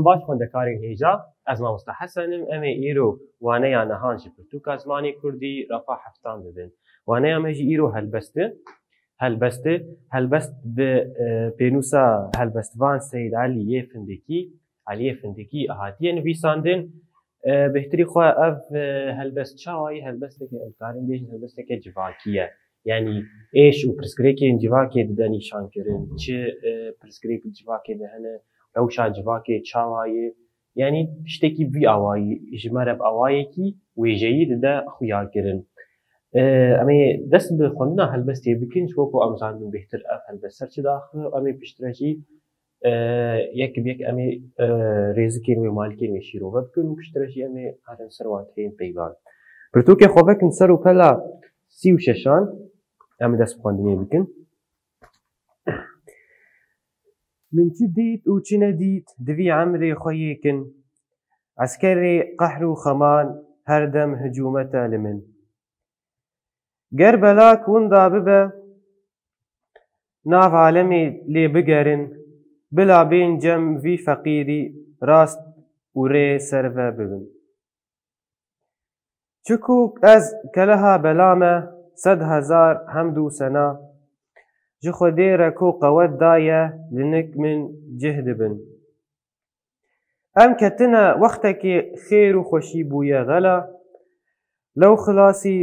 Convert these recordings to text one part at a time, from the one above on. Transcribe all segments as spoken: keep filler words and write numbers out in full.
Baş xwendekarên hêja, ez mamosta Hesen im. Em ê îro waneya nihan ji pirtûka zimanê kurdî refa heftan bibin. Waneya me jî îro helbest e. Helbest e. Helbest bi, e, pênûsa helbestvan Seyîd Elî yê Findikî, Eliyê Findikî hatiye nivîsandin. E, bêhtirî xwe ev, e, helbest çawa ye? Helbesteke, em karin bêjin helbesteke civakî ye. Yanî êş û pirsgirêkên civakê dide nîşankirin. Çi, e, pirsgirêk civakê de hene, rewşa civakê çawa ye? Yanî tiştekî bi vî awayî, ji me re bi awayekî wêjeyî dide xuyakirin. E, em ê dest bi xwendina helbestê bikin, ji bo ku em zanibin bêhtir ev helbest ser çi daxivî, em ê piştre jî, e, yek bi yek em ê, e, rêzikên wê, malikên wê şîrove bikin û piştre jî em ê herin ser wateyên peyvan. Pirtûkê xwe vekin ser û pela sî û şeşan, em ê dest bi xwendinê bikin. Min çi dît û çi nedît di vî emrê xwe yê kin, eskerê qehr û xeman her dem hicûmete li min. Ger belak winda bibe, nav alemê lê bigerin, bila bên cem vî feqîrî rast û rê serve bibin. Çikû ez keleha bela me sed hezar hemd û sena, ji Xwedê re ku qewet daye, li nik min cih dibin. Em ketine wextekê xêr û xweşî bûye xela, lew xilasî,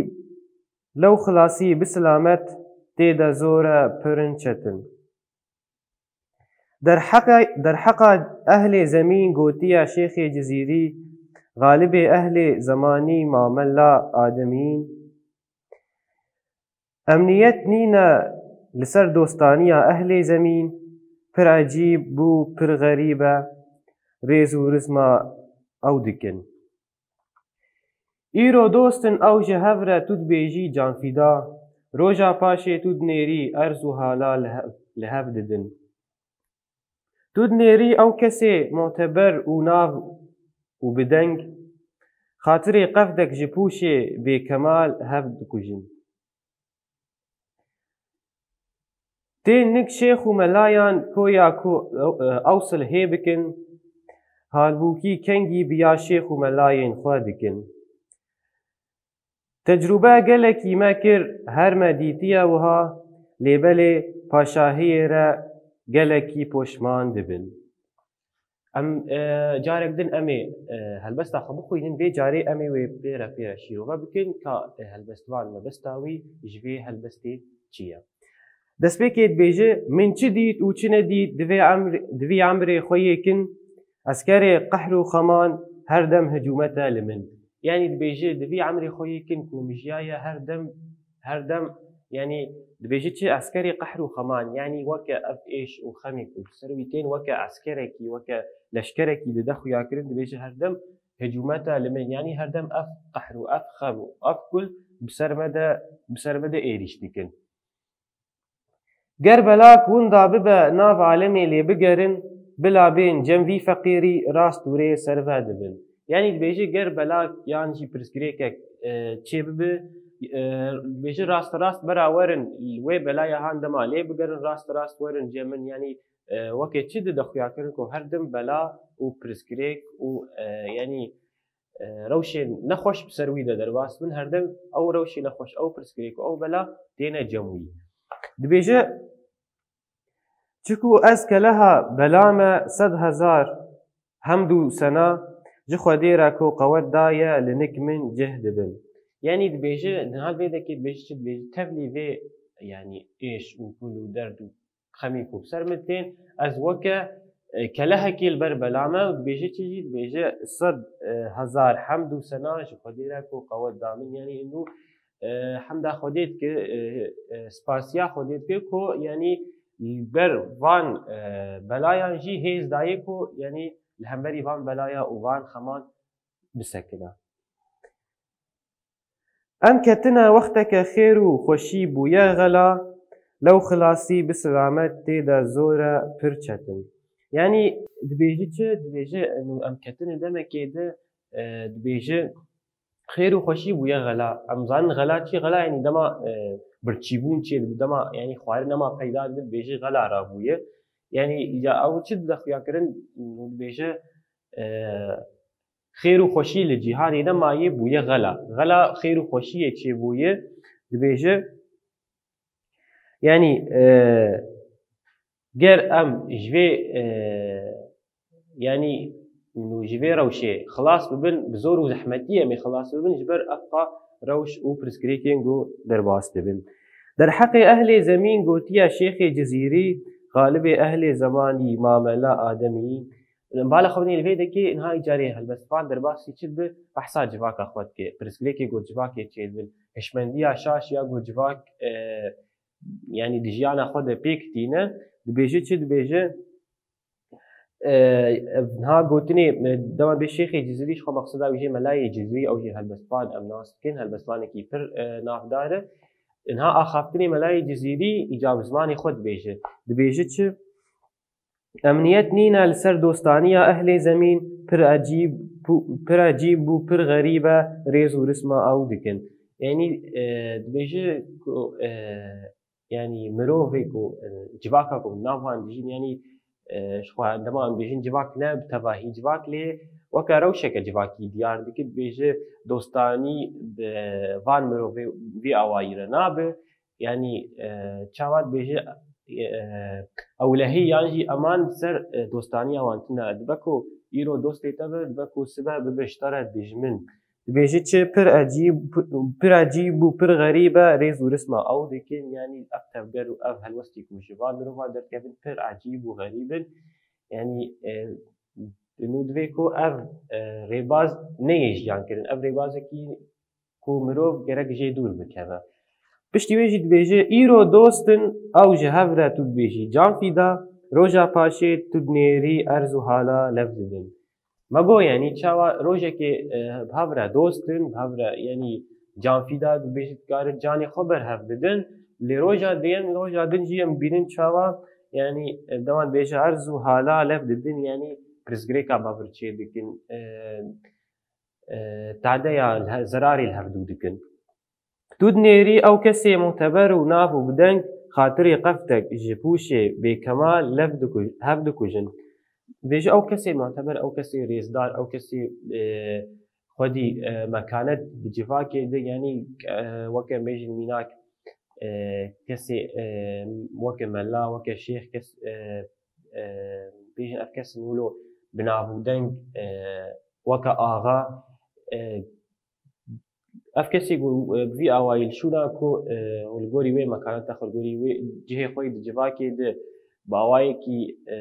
lew xilasî bi silamet tê de zor e pirin çetin. Derheqa, derheqa ehlê zemîn gotiye Şêxê Cizîrî, xalibê ehlê zemanî Mamela Ademîn. Emniyet nîne li ser dostaniya ehlê zemîn, pir ecîb bû, pir xerîb e, rêz û rizma ew dikin. Îro dost in ew ji hev re tu dibêjî canfîda, roja paşê tu dinêrî erz û hala li hev, li hev didin. Tu dinêrî ew kesê muteber û nav û bi deng, xatirê qevdek ji pûşê bêkemal hev dikujin. Tên nik şêx û melayan koya ku ew, ew silhê bikin, halbûkî kengî bi ya şêx û melayên xwe dikin. Tecrûbe gelekî me kir, her me dîtiye wiha, lê belê paşahiyê re gelekî poşman dibin. Em, e, carek din em ê, e, helbesta xwe bixwînin, vê carê em ê wê pê re pê re şîrove bikin, ka, e, helbestvan mebesta wî ji vê helbestê çi ye. Destpêkê dibêje, min çi dît û çi nedît, di vê emr-, di vî emrê xwe yê kin, eskerê qehr û xeman her dem hicûmete li min. Yanî dibêje, di vî emrê xwe yê kin ku min jiyaye her dem, her dem, yanî dibêje çi, eskerê qehr û xeman, yanî weke ev êş û xemê ku li ser wî tên, weke eskerekî, weke leşkerekî dide xuyakirin, dibêje her dem hicûmete li min, yanî her dem ev qehr û ev xem û ev kul bi ser me de, bi ser me de êrîş dikin. Ger belak winda bibe nav alemê lê bigerin, bila bên cem vî feqîrî rast û rê serve dibin. Yanî dibêje ger belak yan jî pirsgirêkek, e, çê bibe, e, dibêje rast rast bera werin wê belaya han dema lê bigerin, rast rast werin cem min. Yanî, e, weke çi dide xuyakirin ku her dem bela û pirsgirêk û, e, yanî e, rewşên nexweş bi ser wî de derbas bin, her dem ew rewşê nexweş, ew pirsgirêk û ew bela têne cem wî. Dibêje, çiku ez keleha bela me sed hezar hemd û sena, ji Xwedê re ku qewet daye, li nik min cih dibin. Yanî dibêje, niha vê dekê dibêje çi dibêje, tevlî vê, yanî êş û kul û derd û xemî ku bi ser min tên, ez weke, e, kelehekê li ber bela me û dibêje çi jî, dibêje sed, e, hezar hemd û sena ji Xwedê re ku qewet da min, yanî ênû, e, hemda Xwedê dike, e, e, spasiya Xwedê dike ku, yanî li ber van, e, belayan jî hêz dayê ku, yanî li hemberî van belaya û van xeman bisekine. Em ketine wexteke xêr û xweşî bûye xela, lew xilasî bi silamet tê de zor e, pir çetin. Yanî dibêje çi? Dibêje, em ketine demekê de, e, dibêje xêr û xweşî bûye xela. Em zanin xela çi? Xela, yanî dema, e, birçîbûn çê dibe, dema, yanî xwarin nema peyda dibe, dibêje xela rabûye. Yanî ya ew çi dide xuyakirin? Dibêje, e, xêr û xweşî li cîhanê nemayê, bûye xela. Xela xêr û xweşiyê çêbûye, dibêje, yanî, e, ger em ji vê, e, yanî, nû ji vê rewşê xilas bibin, bi zor û zehmetî em ê xilas bibin, ji ber ev qa rewş û pirsgirêkên ku derbas dibin. Derheqê ehlê zemîn gotiye Şêxê Cizîrî, xalibê ehlê zemanî, Mamela Ademî. Bala xwe binê li vê dekê, niha îcarê helbestvan derbasî çi dibe, behsa civaka xwe dike. Pirsgirêkê ku civakê çêdibin, hişmendiya şaş ya ku civak, e, yanî di jiyana xwe de pêk tîne, dibêje çi? Dibêje, e, ev niha gotinê, e, dema bê Şêxê Cizîrî, ji xwe mexseda wî jê Melayê Cizîrî, ew jî helbestvan em nas dikin, helbestvanekî pir, e, navdar e. Niha axaftinê Melayê Cizîrî îca bi zimanê xwe dibêje. Dibêje çi? Emniyet nîne li ser dostaniya ehlê zemîn, pir ecîb, pir ecîb û pir xerîb e, rêz û risma ew dikin. Yanî, e, dibêje ku, e, yanî mirovê ku, e, civaka ku nav wan dijîn, yanî, e, ji xwe dema em bêjin civak ne bi tevahî civak, lê weke rewşeke civakî diyar dike, dibêje dostanî bi van mirovê vî awayî re nabe. Yanî, e, çawa dibêje, e, ewlehî yan jî eman ser, e, dostaniya wan tune dibe ku îro dostê te be, dibe ku sibe bibe ji te re dijmin. Dibêje çi pir ecîb, pir ecîb û pir xerîb e, rêz û risma ew dikin, yanî ev tevger û ev helwestî ku ji van mirova derdikevin pir ecîb û xerîb in. Yanî, e, nû divê ku ev, e, rêbaz neyê jiyan kirin. Ev rêbazekî ku mirov gerek jê dûr bikeve. Piştî wê jî dibêje, îro dost in, ew ji hev re tu dibêjî can fîda, roja paşê tu dinêrî erz û hala lev didin. Me got, yanî çawa rojekê, e, bi hev re dost in, bi hev re, yanî can fîda dibêjin, dikarin canê xwe ber hev bidin. Lê roja diyem, roja din jî em bînin çawa, yanî, e, dema dibêje erz û hala lev didin, yanî pirsgirêka bavir çê dikin, e, e, tadeya li he-, zerarê li hevdû dikin. Tu dinêrî ew kesê muteber û nav û bideng, xatirê qeftek ji pûşê bêkemal lev diku-, hev dikujin. Dibêje ew kesê muteber, ew kesê rêzdar, ew kesê, e, xwedî, e, mekanet bi civakê de, yanî, e, weke em bêjin mînak, e, kesê, e, weke mela, weke şêx, kes, e, e, bêjin ev kes wilo bi nav û deng, e, weke axa, e, ev kesê ku, e, bi vî awayî li şûna ku, e, li gorî wê mekaneta xwe, li gorî wê cihê xwe yî di civakê de bi awayekî, e,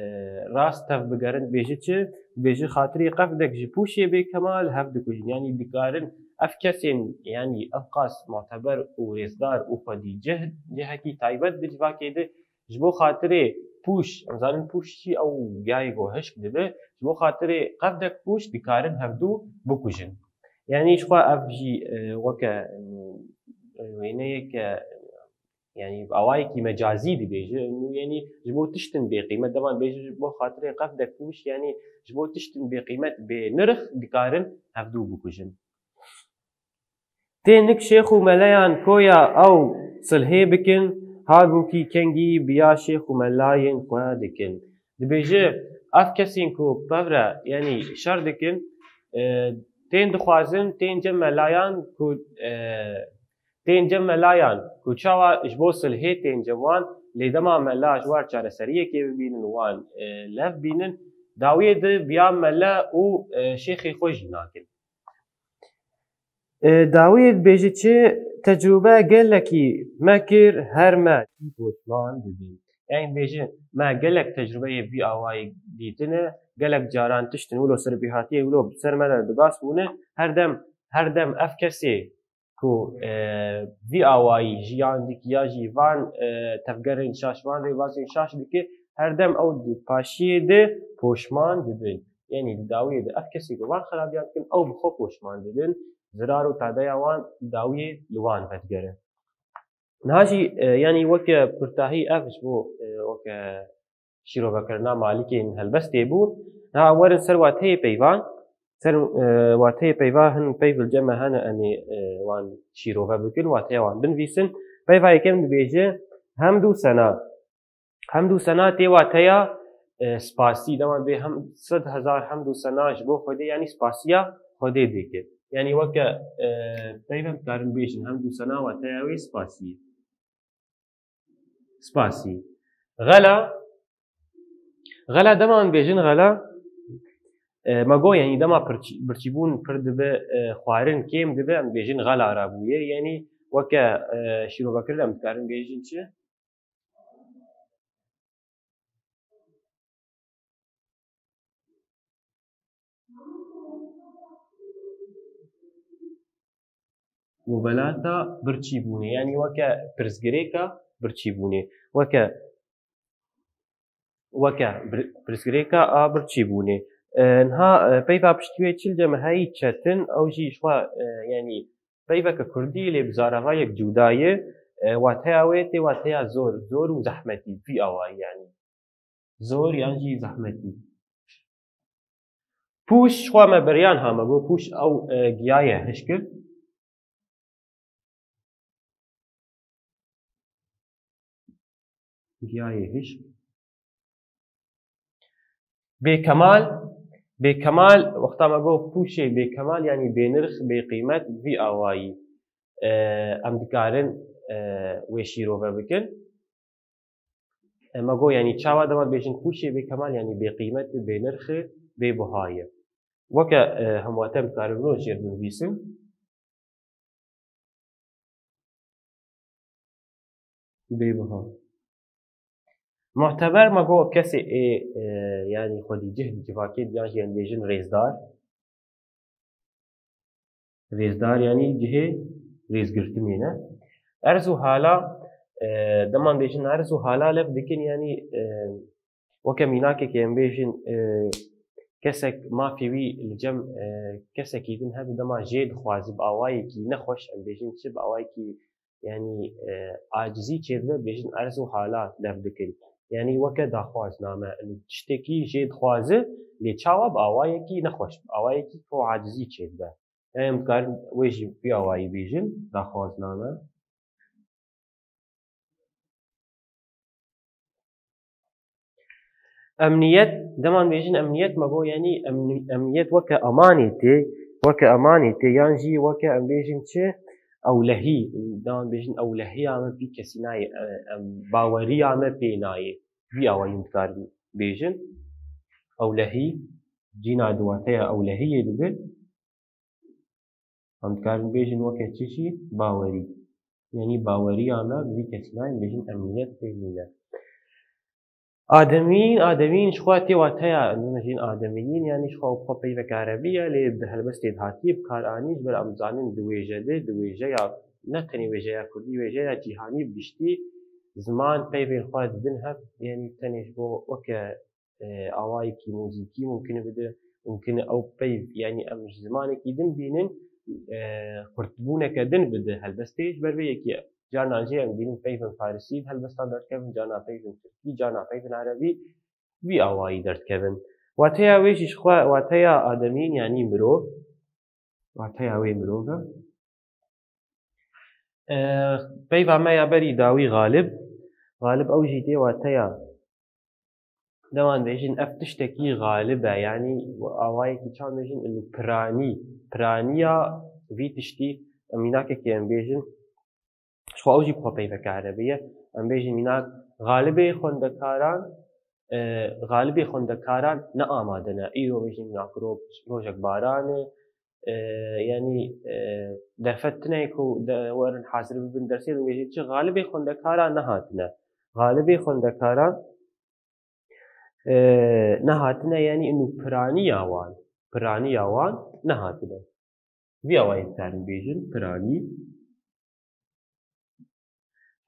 rast tev bigerin, dibêje çi? Dibêje xatirê qefdek ji pûşê bê kemal hev dikujin. Yanî dikarin ev kesên, yanî ev qas muteber û rêzdar û xwedî cih, cihekî taybet di civakê de ji bo xatirê pûş, em zanin pûş çi ew gayê ku hişk dibe, ji bo xatirê qefdek pûş dikarin hevdû bikujin. Yanî ji xwe ev jî, e, weke, e, wêneyeke, yanî awayekî mecazî dibêje, yanî ji bo tiştin bêqîmet, dema dibêje ji bo xatirê qefdek pûş, yanî ji bo tiştin bêqîmet, bê nirx dikarin hevdû bikujin. Tê nik şêx û meleyan koya ew silhê bikin, halbûkî kengî biya şêx û melayên xwe dikin. Dibêje, ev kesên ku pevre, yanî şer dikin, e, tên dixwazin, tên cem melayan ku, e, tên cem melayan ku çawa ji bo silhê tên cem wan, lê dema mela ji war çareseriyekê bibînin, wan, e, lev bînin, dawiyê di biya mele û, e, şêxê xwe jî nakin. E, dawiyê dibêje çi? Tecrûbe gelekî me kir, her me jî poşman dibin. Yanî dibêje, me gelek tecrûbeyê vî awayî dîtine, gelek caran tiştin wilo serbihatiye wilo bi ser me de digas bûne, her dem, her dem ev kesê ku, e, vî awayî jiyan dike ya jî van, e, tevgerên şaş, van rêbazên şaş dike, her dem ew di paşiyê de poşman dibin. Yanî di dawiyê de ev kesê ku van xerabiyan dikin, ew bi xwe poşman dibin, zirar û tadeya wan di dawiyê li wan vedigere. Niha jî, e, yanî weke pirtahî ev ji bo, e, weke şîrovekirina malikên helbestê bû. Niha werin ser wateyê peyvan, ser, e, wateyê peyva hin peyv li cem me hene em ê, e, wan şîrove bikin, wateya wan binivîsin. Peyva yekem dibêje, hemd û sena. Hemd û sena tê wateya, e, spasî, dema bê hem sed hezar hemd û sena ji bo Xwedê, yanî spasiya Xwedê dike. Yanî weke, e, peyv em dikarin bêjin hemd û sena wateya wê spasî. Spasî. Xela, xela dema em bêjin xela, e, me got, yanî dema pirçî-, birçîbûn pir dibe, e, xwarin kêm dibe, em bêjin xela rabûye. Yanî weke, e, şîrovekirin em dikarin bêjin çi? Muvelata birçîbûnê, yanî weke pirsgirêka birçîbûnê, weke, weke bir-, pirsgirêka a birçîbûnê. E, niha, e, peyva piştî wê çi li cem heyî çetin, ew jî ji xwe, e, yanî peyveke kurdî lê bi zaravayek cuda ye, e, wateya wê tê wateya zor, zor û zehmetî, vî awayî yanî. Zor yan jî zehmetî. Pûş, xwe me beriyan ha, me got pûş ew, e, giyayê hişk e. Giyayê hişk. Bêkemal, bêkemal, wexta me got pûşê bêkemal, yanî bênirx, bêqîmet, vî awayî, e, em dikarin, e, wê şîrove bikin. E, me got, yanî çawa dema bêjin pûşê bêkemal, yanî bêqîmet e, bênirx e, bêbuha ye. Weke, e, hemwate em dikarin viro jêr binivîsin. Bêbuha. Muteber me got kesê ê, e, yanî xwedî cih di civakê yan jî em bêjin rêzdar. Rêzdar yanî cihê rêzgirtinê ne. Erz û hala, e, dema em bêjin erz û hala lef dikin, yanî, e, weke mînakekê em bêjin, e, kesek mafê wî li cem, e, kesekî din hebe dema jê dixwaze bi awayekî nexweş, em bêjin çi, bi awayekî yanî, e, acizî çêdibe, bêjin erz û hala lef dikin. Yanî weke daxwazname, tiştekî jê dixwaze, lê çawa bi awayekî nexweş, bi awayekî ku acizî çêdibe. Yanî em dikarin wê jî vî awayî bêjin, daxwazname. Emniyet, dema em bêjin emniyet, me got, yanî emni-, emniyet weke emanê tê, weke emanê tê, yan jî weke em bêjin çi? Ewlehî, dema em bêjin ewlehiya me vî kesî nayê, e, em, baweriya me pê nayê. Vî awayî em dikarin bêjin. Ewlehî, cîna di wateya ewlehiyê dibe. Em dikarin bêjin weke çi jî? Bawerî. Yanî baweriya me bi vî kesî nayê, em bêjin emniyet pê nîne. Ademiyîn, ademiyîn ji xwe tê wateya, em bêjin ademiyîn, yanî ji xwe xwe peyveke erebî ye, lê di helbestê de hatiye bi kar anî, ji ber em zanin di wêje de, di wêjeya, ne tenê wêjeya kurdî, wêjeya cîhanî bi giştî ziman peyvên xwe didin hev, yanî tenê ji bo weke e, awayekî muzîkî mumkin e bide, mumkin e ew peyv, yanî em ji zimanekî din bînin, e, xurtbûneke din bide helbestê. Ji ber vê yekê carna jê em bînin peyvên farisî di helbestan derdikevin, carna peyvên tirkî, carna peyvên erebî, vî awayî derdikevin. Wateya wê jî ji xwe wateya ademiyîn, yanî mirov, wateya wê mirov e. E, peyva me ya berî dawî xalib. Xalib ew jî tê wateya, dema em bêjin ev tiştekî xalib e, yanî awayekî çawa bêjin, inu piranî, piraniya vî tiştî, em mînakekê em bêjin, ji xwe ew jî bi xwe peyveke erebî ye. Em bêjin mînak xalibê xwendekaran, e, xalibê xwendekaran ne amade ne. Îro bêjin mînak ro-, rojek baran e, e, yanî, e, derfet tine ku de-, werin hazir bibin dersê, dibêjin çi xalibê xwendekaran nehatine. Xalibê xwendekaran, e, nehatine, yanî inu piraniya wan, piraniya wan nehatine. Vî awayî dikarin bêjin, piranî.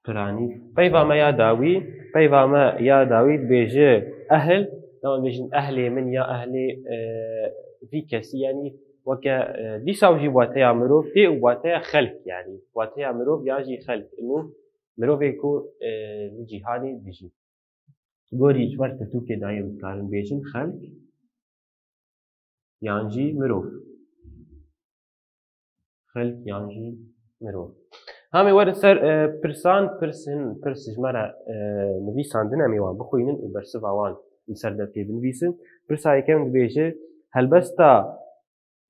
Piranî. Peyva me ya dawî, peyva me ya dawî dibêje ehl, dema bêjin ehlê min ya ehlê, e, vî kesî, yanî weke, e, dîsa jî wateya mirov tê û wateya xelk, yanî wateya mirov ya jî xelk. Inu mirovê ku, e, li cîhanê dijî. Gorî ji ber pirtûkê dayê em dikarin bêjin xelk yan jî mirov. Xelk yan jî mirov. Hamê werin ser, e, pirsan, pirs hin, pirs ji me re, e, nivîsandin, em ê wan bixwînin û bersiva wan li ser de tê binivîsin. Pirsa yekem dibêje, helbesta,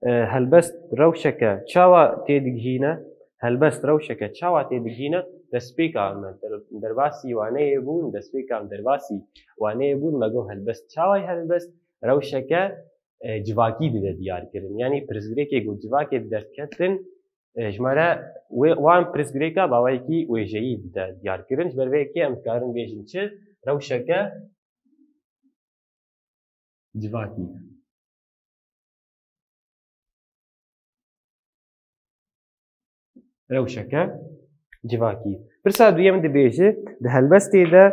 e, helbest rewşeke çawa têdigihîne? Helbest rewşeke çawa têdigihîne? Destpêka me der-, derbasî waneyê bûn, destpêka me derbasî waneyê bûn, me got helbest çawa ye? Helbest rewşeke, e, civakî dide diyarkirin. Yanî pirsgirêkê ku civakê derketin, e, ji me re wê, wan pirsgirêka bi awayekî wêjeyî dide diyarkirin. Ji ber vê yekê em dikarin bêjin çi? Rewşeke civakî. Rewşeke civakî. Pirsa duyem dibêje, di helbestê de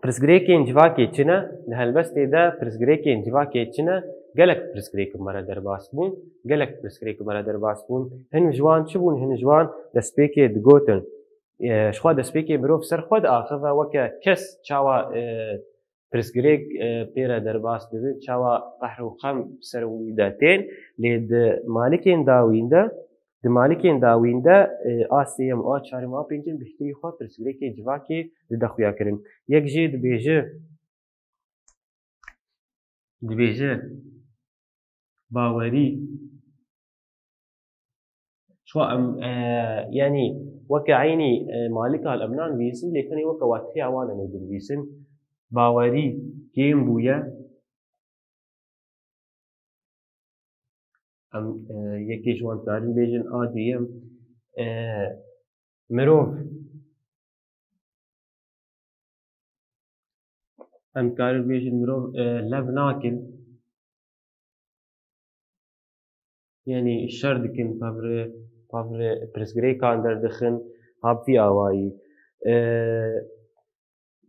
pirsgirêkên civakê çi ne? Di helbestê de pirsgirêkên civakê çi ne? Gelek pirsgirêk bi me re derbas bûn. Gelek pirsgirêk bi me re derbas bûn. Hin ji wan çi bûn? Hin ji wan destpêkê digotin. E, ji xwe destpêkê mirov ser xwe diaxive, weke kes çawa, e, pirsgirêk, e, pê re derbas dibin, çawa qehr û xem ser wî de tên, lê di malikên dawîn de, di malikên dawîn de, e, a sêyem, a çarem, a pêncem bêhtirî xwe pirsgirêkê civakê dide xuya kirin. Yek jê dibêje, dibêje, bawerî. Ji xwe em, e, yanî weke eynî, e, malika li em nanivîsin, lê tenê weke wateya wan em ê binivîsin. Bawerî kêm bûye. Em, e, yekê ji wan dikarin bêjin, a duyem, e, mirov. Em dikarin bêjin mirov, e, lev nakin. Yanî şer dikin, pevre, pevre pirsgirêkan derdixin, ha bi vî awayî. E,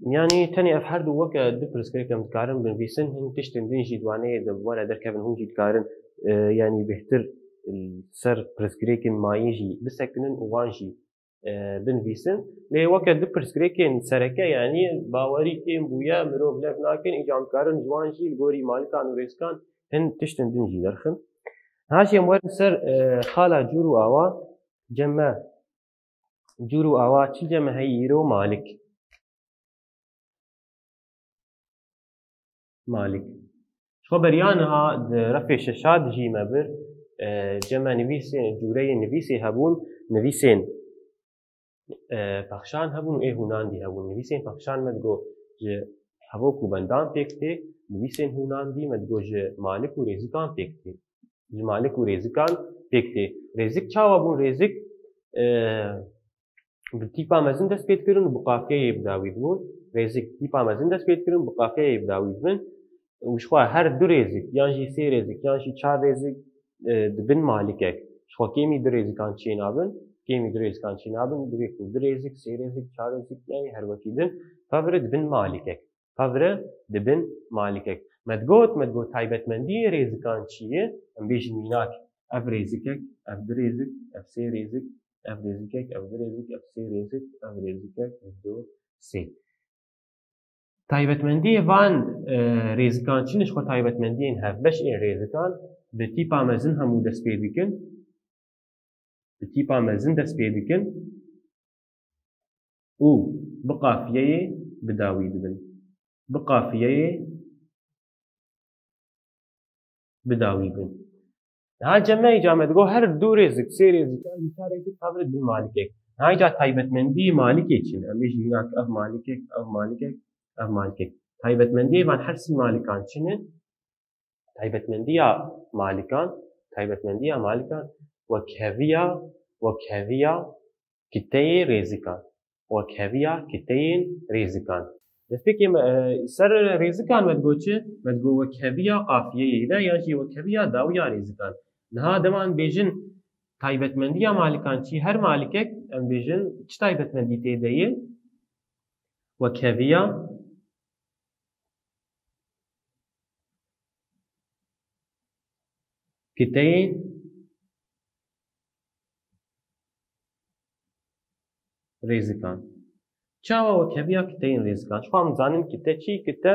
yanî tenê ev her du weke du pirsgirêk em dikarin binivîsin, hin tiştên din jî di waneyê de bi we re derkevin, hûn jî dikarin, e, yanî bêhtir, e, ser pirsgirêkên mayî jî bisekinin û wan jî e, binivîsin. Lê weke du pirsgirêkên sereke, yanî bawerî kêm bûye, mirov lev nakin, îcar dikarin ji wan jî li gorî malikan û rêzikan hin tiştên din jî derxin. Ha jî em werin ser, e, xala cûr û awa, cem me cûr û awa çi cem me heye îro? Malik. Malik. Ji xwe beriya niha di refê şeşa dijî me bir, e, cem me nivîsên, cûreyên nivîsê hebûn, nivîsên, e, pexşan hebûn û ê hûnandî hebûn. Nivîsên pexşan me digot ji hevok û bendan pêk tê, nivîsên hûnandî me digot ji malik û rêzikan pêk tê. Ji malik û rêzikan pêk tê. Rêzik çawa bûn? Rêzik, e, bi tîpa mezin dest pê dikirin û bi qafiyeyê bi dawî dibûn. Rêzik tîpa mezin dest pê dikirin, bi qafiyeyê bi dawî dibin. Û ji xwe her du rêzik, yan jî sê rêzik, yan jî çar rêzik, e, dibin malikek. Ji xwe kêmî du rêzikan çênabin, kêmî du rêzikan çênabin, divê ku du rêzik, sê rêzik, çar rêzik, yanî her wekî din, pevre dibin malikek. Pevre dibin malikek. Me digot, me digot taybetmendiyê rêzikan çi ye? Em bêjin mînak, ev rêzikek, ev du rêzik, ev sê rêzik, ev rêzikek, ev du rêzik, ev sê rêzik, ev rêzikek, ev du, sê. Taybetmendiyê van, e, rêzikan çi ne? Ji xwe taybetmendiyên hevbeş ên rêzikan bi tîpa mezin hemû dest pê dikin. Bi tîpa mezin dest pê dikin û bi qafiyeyê bi dawî dibin. Bi qafiyeyê bi dawî bin. Niha cem me îcar me digot her du rêzik, sê rêzik, yan jî çar rêzik pevre dibin malikek. Niha îcar taybetmendiyê malikê çi ne? Em bêjin mînak, ev malikek, ev malikek, ev malikek. Taybetmendiyê van her sî malikan çi ne? Taybetmendiya malikan, taybetmendiya malikan wekheviya, wekheviya kiteyê rêzikan. Wekheviya kiteyên rêzikan. Destpêkê me, e, ser rêzikan me digot çi? Me digot wekheviya qafiyeyê de yan jî wekheviya dawiya rêzikan. Niha dema em bêjin taybetmendiya malikan çi? Her malikek em bêjin çi taybetmendî tê de ye? Wekheviya kiteyên rêzikan. Çawa wekheviya kiteyên rêzikan? Ji xwe em dizanin kite çi? Kite,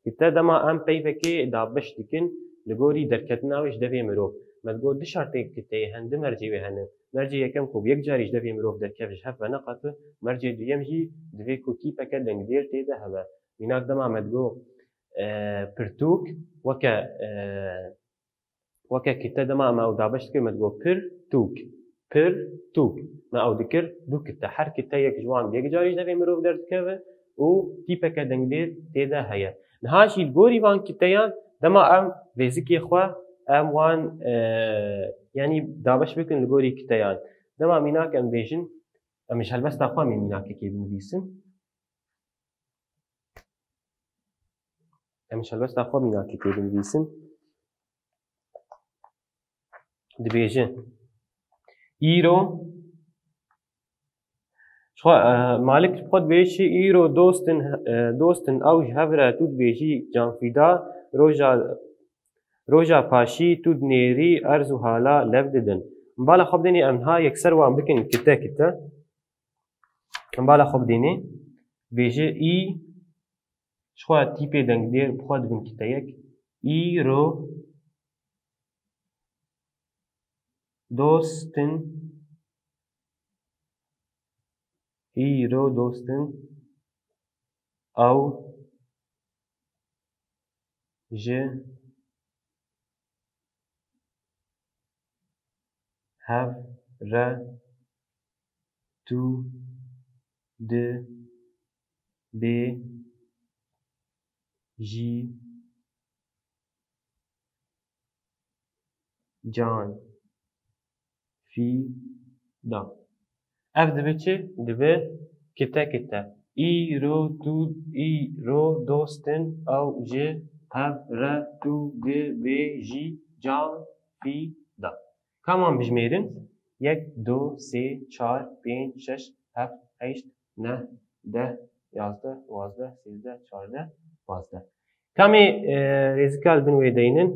kite dema em peyvekê dabeş dikin, li gorî derketina wê ji devê mirov. Me digot du şertê kiteyê hene, du mercê wê hene. Mercê yekem ku bi yek carî ji devê mirov derkeve ji hev veneqete, mercê duyem jî divê ku tîpeke dengdêr tê de hebe. Mînak dema me digot, e, pirtûk, weke, e, weke kite dema em ew dabeş dikir, me digot pir tûk, pir tûk. Me ew dikir du kite. Her kite yek ji wan yek carî ji devê mirov derdikeve û tîpeke dengdêr tê de heye. Niha jî li gorî van kiteyan dema em rêzikê xwe, em wan, e, yanî dabeş bikin li gorî kiteyan. Dema mînak em bêjin, em ji helbesta xwe em ê mînakekê binivîsin. Em ji helbesta xwe mînakekê binivîsin. Dibêje, îro, xwe, e, Malik ji xwe dibêje, îro dostin, e, dostin ew ji hev re tu dibêjî canfîda, roja, roja paşî tu dinêrî erz û hala lev didin. Bala xwe bidênê em niha yekser wan bikin kite kite. Em bala xwe bidênê, dibêje î, ji xwe tîpê dengdêr bi xwe dibin kiteyek. Îro dostin, îro dostin ew ji hev re tu dibêjî canfîda. Ev dibe çi? Dibe kite kite. Îro tu, îro dostin ew ji hev re tu dibêjî canfîda. Ka em wan bijmêrin? Yek, du, sê, çar, pênc, şeş, heft, heşt, neh, deh, yazdeh, duwazdeh, sêzdeh, çardeh, pazdeh. Ka em ê, e, rêzika li bin wê deynin?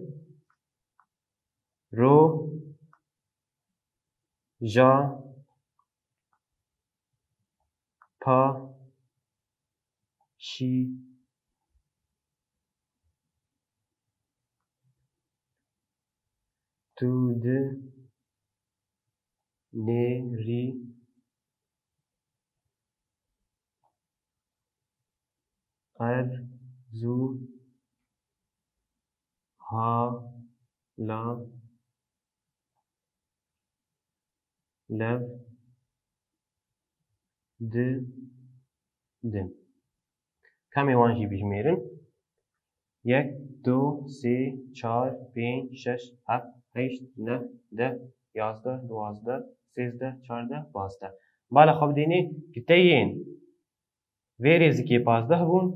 Ro, ja, pa, şî, tu di, nê, rî, er, zû, ha, la, lev, di, din. Ka em ê wan jî bijmêrin. Yek, du, sê, çar, pênc, şeş, heft, heşt, neh, deh, yazdeh, duwazdeh, sêzdeh, çardeh, pazdeh. Bala xwe bidênê kiteyên vê rêzikê pazdeh bûn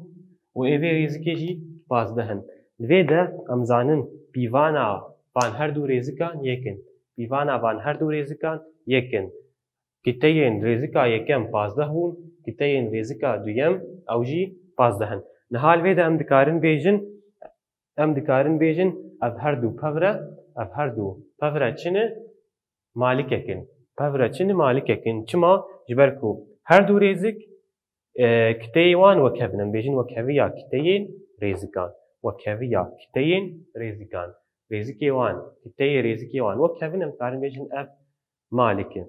û ê vê rêzikê jî pazdeh in. Li vê de em zanin pîvana van her du rêzikan yek in. Pîvana van her du rêzikan yek in. Kiteyên rêzika yekem pazdeh bûn, kiteyên rêzika duyem ew jî pazdeh in. Niha li vê de em dikarin bêjin, em dikarin bêjin, ev her du pevre, ev her du pevre çi ne? Malikek in. Pevre çi ne? Malikek in. Çima? Ji ber ku her du rêzik, e, kiteyê wan wek hev in. Em bêjin wekheviya kiteyên rêzikan. Wekheviya kiteyên rêzikan. Rêzikê wan, kiteyê rêzikê wan wek hev in, em dikarin bêjin ev malik e.